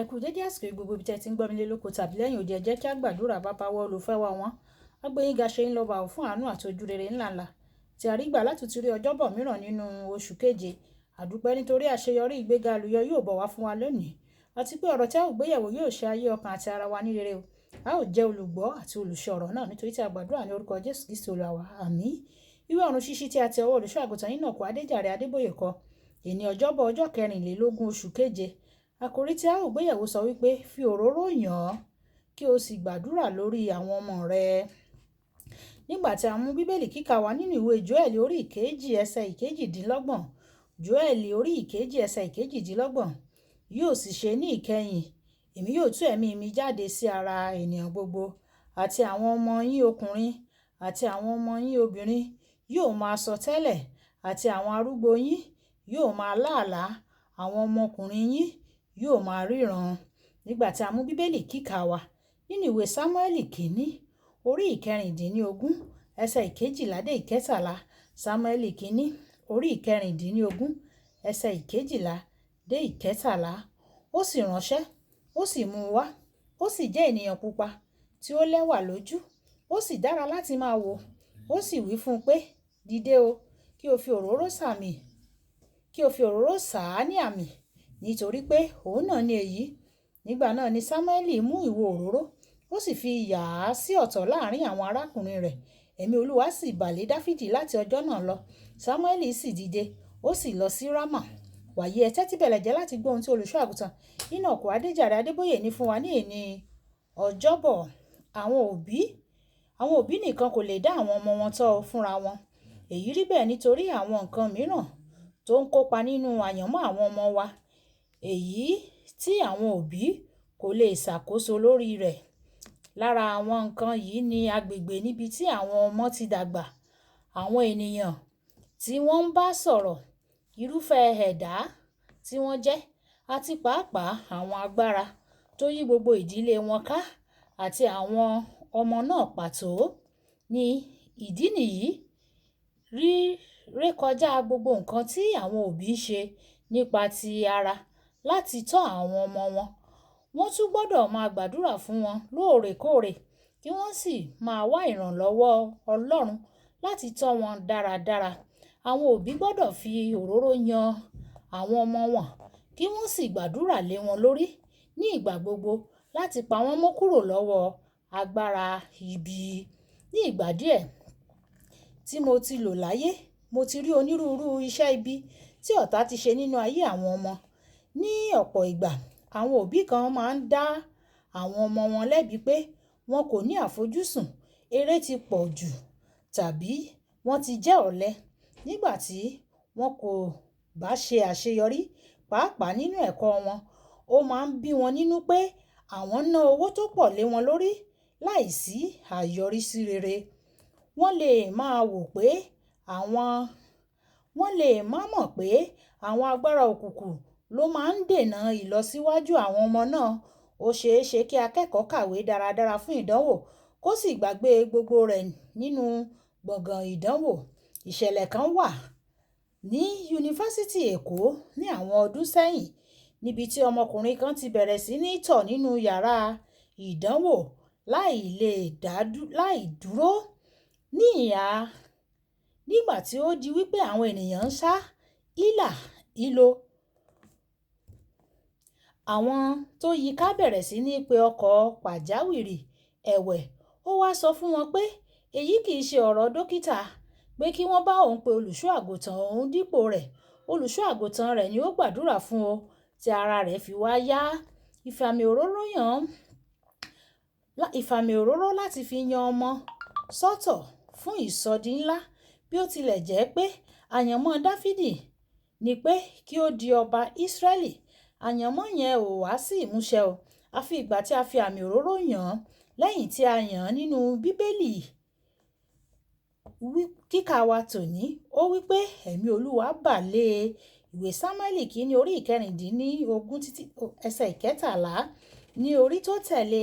Ẹ kú dédé àsìkò yìí gbogbo ibi tí ẹ ti ń gbọ́ mi lé lóko tàbí lẹ́yìn odi. Ẹ jẹ́ kí a gbàdúrà. Bàbá wa, olùfẹ́ wa wọ́n. A gbé yín ga, ṣe yín lọ́ba fún àánú àti ojú rere ńláńlá tí a rí gbà láti ti rí ọjọ́bọ̀ mìíràn nínú oṣù keje. Àdúpẹ́ nítorí àṣeyọrí, ìgbéga, àlùyọ yóò bọ̀ wá fún wa lónìí. Àti pé ọ̀rọ̀ tí a ó gbéyẹ̀wò yóò ṣe ayé, ọkàn àti ara wa ní rere o. A ó jẹ́ olùgbọ́ àti olùṣọ́ ọ̀rọ̀ náà, nítorí tí a gbàdúrà ní orúkọ Jésù Kristi Olúwa wa. Àmín. Ìwé ọ̀run ṣíṣí tí a ti ọwọ́ olùṣọ́ àgùntàn yín náà kọ Adéjàre Adébóyè kọ. Èní ọjọ́bọ̀, ọjọ́ 24 oṣù keje. Àkòrí tí a ó gbéyẹ̀wò sọ wípé, "Fi òróró yàn án kí o sì gbàdúrà lórí àwọn ọmọ rẹ." Nígbà tí a mú Bíbélì kíkà wá nínú ìwé Jóẹ́lì orí 2, ẹsẹ̀ 28. Jóẹ́lì orí 2, ẹsẹ̀ 28. "Yóò sì ṣe ní ìkẹyìn, èmi yóò tú ẹ̀mí mi jáde sí ara ènìyàn gbogbo, àti àwọn ọmọ yín ọkùnrin àti àwọn ọmọ yín obìnrin yóò máa sọ tẹ́lẹ̀, àti àwọn arúgbó yín yóò máa lá àlá, àwọn ọmọkùnrin yín yóò máa ríran." Nígbà tí a mú Bíbélì kíkà wá nínú ìwé Sámúẹ́lì kìíní orí 16, ẹsẹ̀ 12 dé 13. Sámúẹ́lì kìíní orí 16, ẹsẹ̀ 12 dé 13. "Ó sì ránṣẹ́, ó sì mú un wá, ó sì jẹ́ ènìyàn pupa tí ó lẹ́wà lójú, ó sì dára láti máa wò. Ó sì wí fún un pé, 'Dìde o, kí o fi òróró sàmì, kí o fi òróró sà á ní àmì, nítorí pé òun náà ni èyí.' Nígbà náà ni Sámúẹ́lì mú ìwo òróró, ó sì fi yà á sí ọ̀tọ̀ láàrin àwọn arákùnrin rẹ̀. Ẹ̀mí Olúwa sì bà lé Dáfídì láti ọjọ́ náà lọ. Sámúẹ́lì sì dìde, ó sì lọ sí Rámà." Wàyí, ẹ tẹ́tí bẹ̀lẹ̀ jẹ́ láti gbọ́ ohun tí olùṣọ́ àgùntàn Enoch Adéjàre Adébóyè ní fún wa ní èní ọjọ́bọ̀. Àwọn òbí nìkan kò lè dá àwọn ọmọ wọn tọ́ fúnra wọn. Èyí rí bẹ́ẹ̀ nítorí àwọn nǹkan mìíràn tó ń kópa nínú àyànmọ́ àwọn ọmọ wa, èyí tí àwọn òbí kò lè ṣàkóso lórí rẹ̀. Lára àwọn nǹkan yìí ni agbègbè níbi tí àwọn ọmọ ti dàgbà, àwọn ènìyàn tí wọ́n ń bá sọ̀rọ̀, irúfẹ́ ẹ̀dá tí wọ́n jẹ́, àti pàápàá àwọn agbára tó yí gbogbo ìdílé wọn ká àti àwọn ọmọ náà pàtó. Ní ìdí nìyí, rí rékọjá gbogbo nǹkan tí àwọn òbí ń ṣe nípa ti ara láti tọ́ àwọn ọmọ wọn, wọ́n tún gbọ́dọ̀ máa gbàdúrà fún wọn lóòrèkóòrè, kí wọ́n sì máa wá ìrànlọ́wọ́ Ọlọ́run láti tọ́ wọn dáradára. Àwọn òbí gbọ́dọ̀ fi òróró yan àwọn ọmọ wọn, kí wọ́n sì gbàdúrà lé wọn lórí ní ìgbà gbogbo láti pa wọ́n mọ́ kúrò lọ́wọ́ agbára ibi. Ní ìgbà díẹ̀ tí mo ti lò láyé, mo ti rí onírúurú iṣẹ́ ibi tí ọ̀tá ti ṣe nínú ayé àwọn ọmọ. Ní ọ̀pọ̀ ìgbà, àwọn òbí kan máa ń dá àwọn ọmọ wọn lẹ́bi pé wọn kò ní àfojúsùn, eré ti pọ̀ jù, tàbí wọ́n ti jẹ́ ọ̀lẹ nígbà tí wọn kò bá ṣe àṣeyọrí, pàápàá nínú ẹ̀kọ́ wọn. Ó máa ń bí wọn nínú pé àwọn ná owó tó pọ̀ lé wọn lórí láìsí àyọrísí rere. Wọ́n lè má mọ̀ pé àwọn agbára òkùnkùn ló máa ń dènà ìlọsíwájú àwọn ọmọ náà. Ó ṣeé ṣe kí akẹ́kọ̀ọ́ kàwé dáradára fún ìdánwò, kó sì gbàgbé gbogbo rẹ̀ nínú gbọ̀ngàn ìdánwò. Ìṣẹ̀lẹ̀ kan wà ní Yunifásítì Èkó ní àwọn ọdún sẹ́yìn níbi tí ọmọkùnrin kan ti bẹ̀rẹ̀ sí ní tọ̀ nínú yàrá ìdánwò láì dúró. Ní ìhà nígbà tí ó di wípé àwọn ènìyàn ń sá hílà hílo, àwọn tó yíká bẹ̀rẹ̀ sí ní pe ọkọ̀ pàjáwìrì. Ẹ̀wẹ̀, ó wá sọ fún wọn pé èyí kì í ṣe ọ̀rọ̀ dókítà, pé kí wọ́n bá òun pe olùṣọ́ àgùntàn òun dípò rẹ̀. Olùṣọ́ àgùntàn rẹ̀ ni ó gbàdúrà fún o tí ara rẹ̀ fi wá yá. Ìfàmì òróró láti fi yan ọmọ sọ́tọ̀ fún ìsọdi ńlá. Bí ó tilẹ̀ jẹ́ pé àyànmọ́ Dáfídì ni pé kí ó di ọba Ísírẹ́lì, àyànmọ́ yẹn ò wá sí ìmúṣẹ o, àfi ìgbà tí a fi àmì òróró yàn án. Lẹ́yìn tí a yàn án nínú Bíbélì kíkà wa tòní, ó wí pé ẹ̀mí Olúwa bà lé e. Ìwé Sámúẹ́lì kìíní orí 16 títí ẹsẹ̀ 13. Ní orí tó tẹ̀lé,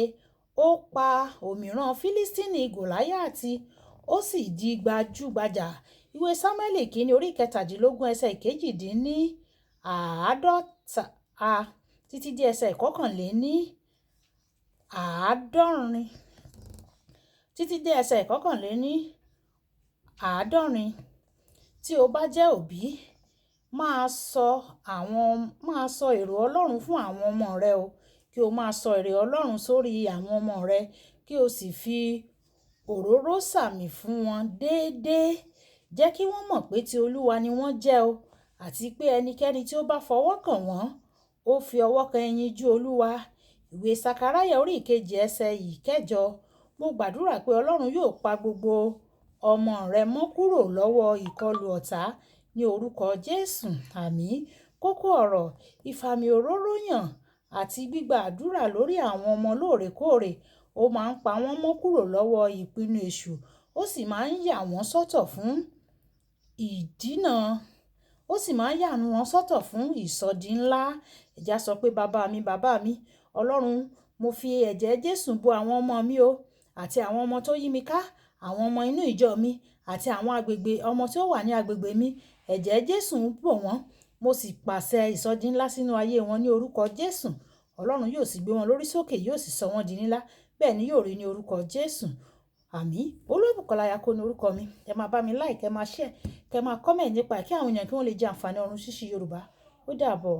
ó pa òmíràn Fílístínì Gòláyátì, ó sì di gbajúgbajà. Ìwé Sámúẹ́lì kìíní orí 17, ẹsẹ̀ 48. títí dé ẹsẹ̀ 71, títí dé ẹsẹ̀ 71. Tí o bá jẹ́ òbí, máa sọ èrò Ọlọ́run fún àwọn ọmọ rẹ o. Kí o máa sọ èrò Ọlọ́run sórí àwọn ọmọ rẹ, kí o sì fi òróró sàmì fún wọn déédéé. Jẹ́ kí wọ́n mọ̀ pé ti Olúwa ni wọ́n jẹ́ o, àti pé ẹnikẹ́ni tí ó bá fọwọ́ kàn wọ́n, ó fi ọwọ́ kan ẹyinjú Olúwa. Ìwé Sakaraya orí 2 ẹsẹ̀ 8. Mo gbàdúrà pé Ọlọ́run yóò pa gbogbo ọmọ rẹ mọ́ kúrò lọ́wọ́ ìkọlù ọ̀tá ní orúkọ Jésù. Àmín. Kókó ọ̀rọ̀: ìfàmì òróró yàn àti gbígba àdúrà lórí àwọn ọmọ lóòrèkóòrè ó máa ń pa wọ́n mọ́ kúrò lọ́wọ́ ìpinnu èṣù, ó sì máa ń yà wọ́n sọ́tọ̀ fún ìdínà, ó sì máa ń yà wọ́n sọ́tọ̀ fún ìsọdi ńlá. Ẹ jẹ́ á sọ pé, bàbá mi, bàbá mi, Ọlọ́run, mo fi ẹ̀jẹ̀ Jésù bo àwọn ọmọ mi o, àti àwọn ọmọ tó yí mi ká, àwọn ọmọ inú ìjọ mi, àti àwọn agbègbè ọmọ tí ó wà ní agbègbè mi. Ẹ̀jẹ̀ Jésù ń bò wọ́n. Mo sì pàṣẹ ìsọdi ńlá sínú ayé wọn ní orúkọ Jésù. Ọlọ́run yóò sì gbé wọn lórí sókè, yóò sì sọ wọ́n di ńlá. Bẹ́ẹ̀ ni yóò rí ní orúkọ Jésù. Àmín. Olúbùkọ́lá Ayako ní orúkọ mi. Ẹ máa bá mi like, ẹ máa share, kẹ máa comment nípa ẹ̀ kí àwọn èèyàn kí wọ́n lè jẹ àǹfààní ọ̀run ṣíṣí Yorùbá. Ó dàbọ̀.